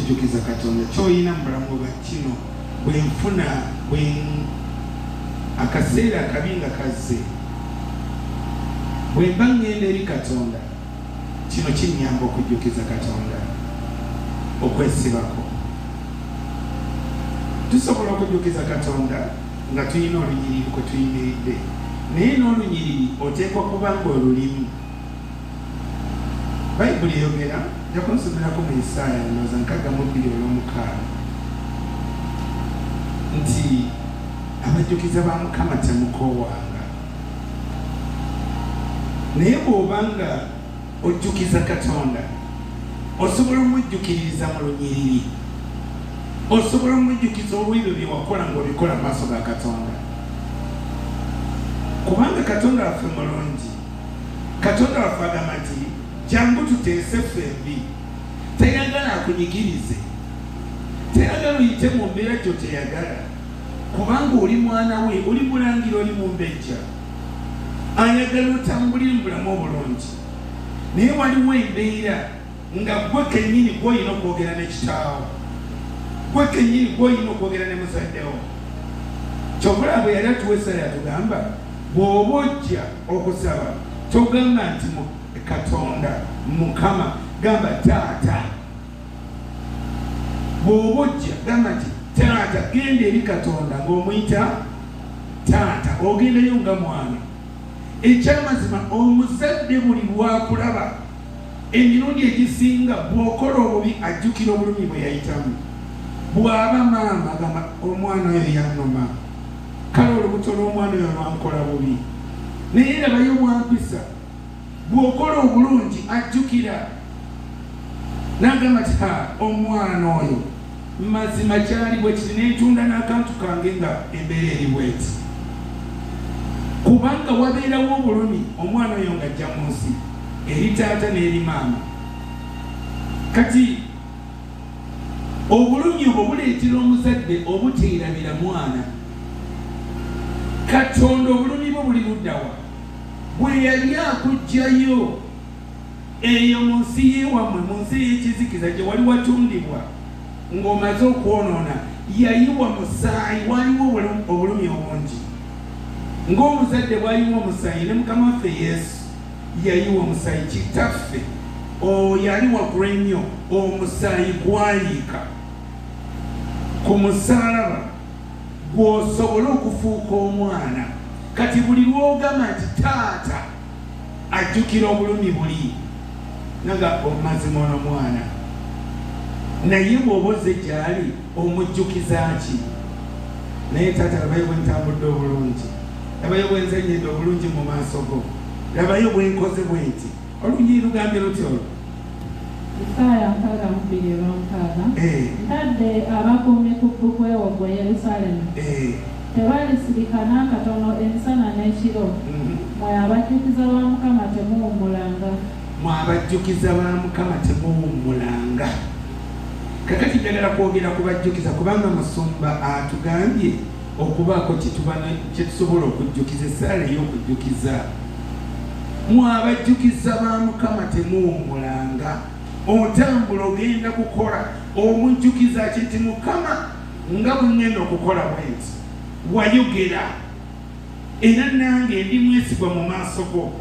Kyojjukiza Katonda ky'olina mu bulamu bwa kino bwe nfuna bwe akaseera akabi nga kazze, bwe mba ŋŋenda eri Katonda, kino kinnyamba okujjukiza Katonda okwesibako. Tusobola okujjukiza Katonda nga tulina olunyiriri kwe tuyimiridde, naye n'olunyiriri oteekwa kuba ng'olulimu. Bayibuli eyogera, nja kunsomerako mu Isaaya ndowooza 62 olw'omukaaga nti abajjukiza ba Mukama temukoowanga. Naye bw'oba nga ojjukiza Katonda, osobola omujjukiririza mu lunyiriri, osobola omujjukiza olw'ebyo bye wakola ng'obikola mu maaso ga Katonda, kubanga Katonda waffe mulungi. Katonda waffe agamba nti, Jangu tuteese ffembi. Tayagala akunyigirize. Tayagala oyite mu mbeera gy'otayagala, kubanga oli mwana we, oli mulangira, oli mumbejja. Ayagala otambulire mu bulamu obulungi. Naye waliwo embeera nga ggwe kennyini gw'olina okwogera ne kitaawo, ggwe kennyini gw'olina okwogera ne muzadde wo. Kyova olaba bwe yali atuwa essaala yatugamba, bw'oba ojja okusaba togamba nti Katonda, Mukama, gamba Taata. Bw'oba ojja gamba nti Taata, genda eri Katonda ng'omuyita Taata, ogendayo nga mwana. Eky'amazima omuzadde buli lw'akulaba Emirundi egisinga bw'okola obubi ajjukira obulumi bwe yayitamu. Bw'aba maama agamba omwana oyo yannuma, kale olubuto lw'omwana oyo lwankola bubi naye labayo bw'ampisa. Bw'okola obulungi ajjukira n'agamba nti ha omwana oyo mazima kyali bwe kiti ne ntunda n'akantu kange nga embeera eri bw'eti. Kubanga wabeerawo obulumi omwana oyo ng'ajja mu nsi. Eri taata n'eri maama. Kati obulumi obwo buleetera omuzadde obuteerabira mwana. Katonda obulumi bwe buli ludda wa? Bwe yali akuggyayo eyo mu nsi y'ewammwe, mu nsi ey'ekizikiza gye wali watundibwa ng'omaze okwonoona, yayiwa musaayi. Waaliwo obulumi obungi. Ng'omuzadde bw'ayiwa omusaayi, ne Mukama waffe Yesu. Yayiwa omusaayi. Kitaffe Oyo ali waggulu ennyo, omusaayi gwayiika ku musaalaba, ggwe osobole okufuuka omwana. Kati buli lw'ogamba nti, Taata, ajjukira obulumi buli, naga, Mazima ono mwana. Naye bw'oba ozze gy'ali, omujjukiza ki? Naye, Taata, labayo bwe ntambudde obulungi. Labayo bwe nzennyedde obulungi mu maaso go. Labayo bwe nkoze bwe nti. Olunyiriri lugambye lutya olwo? Isaaya 62 olwomukaaga. Ntadde abakuumi ku bbugwe wo ggwe Yerusaalemi, tebalisirika n'akatono emisana n'ekiro. Mmwe abajjukiza ba Mukama temuwummulanga. Mmwe abajjukiza ba Mukama temuwummulanga. Kakati njagala kwogera ku bajjukiza kubanga musumba atugambye okubaako kye tusobola okujjukiza, essaala ey'okujjukiza. Mmwe abajjukiza ba Mukama temuwummulanga. Otambula ogenda kukola, omujjukiza ki nti Mukama nga bwe ŋŋenda okukola bwenti, wayogera era nange ndi mwesigwa mu maaso go.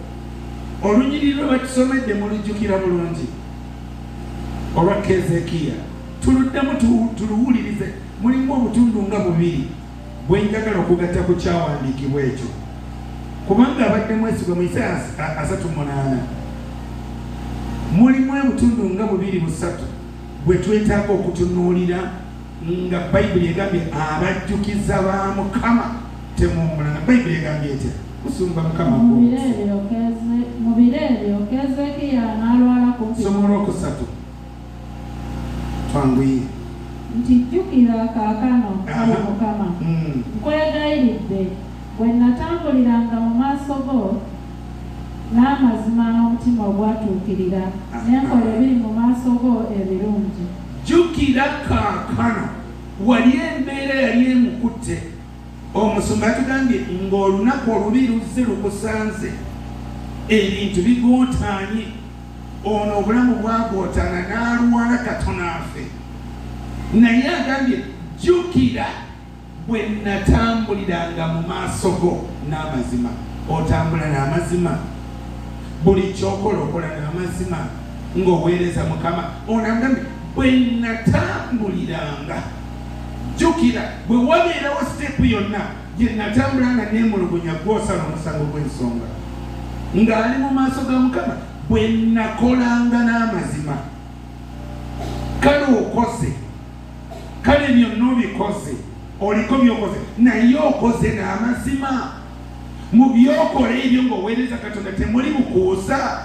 Olunyiriri lwe batusomedde mulujjukira bulungi olwa Keezeekiya? Tuluddemu tuluwulirize. Mulimu obutundu nga bubiri bwe njagala okugatta ku kyawandiikibwa ekyo. Kubanga abadde mwesigwa mu Isaaya 38. Mulimu obutundu nga bubiri busatu bwe twetaaga okutunuulira nga Bayibuli egambye abajjukiza ba Mukama temuwummulanga. Bayibuli egambye etya? Musumba Mukama Mu akuwe biro omukisa. ebyo Mu biro ebyo Keezeekiya n'alwala kumpi Soma n'okufa. olwokusatu twanguye. Nti Jjukira kaakano, ai Mukama, nkwegayiridde, bwe natambuliranga mu maaso go n'amazima n'omutima ogwatuukirira, ne nkola ebiri mu maaso go ebirungi. Jjukira kaakano. Wali embeera yali emukutte. Omusumba yatugambye ng'olunaku olubi luzze lukusanze, ebintu bigootaanye. Ono obulamu bwagootaana n'alwala katono afe. Naye agambye, jjukira bwe nnatambuliranga mu maaso go n'amazima. Otambula n'amazima? Buli ky'okola okola n'amazima ng'oweereza Mukama? Ono agambye, bwe nnatambuliranga. Jjukira bwe wabeerawo siteepu yonna gye nnatambula nga neemulugunya, ggwe osala omusango gw'ensonga. Ng'ali mu maaso ga Mukama, bwe nnakolanga n'amazima. Kale okoze, kale byonna obikoze, oliko by'okoze, naye okoze n'amazima? Mu by'okola ebyo ng'oweereza Katonda temuli bukuusa?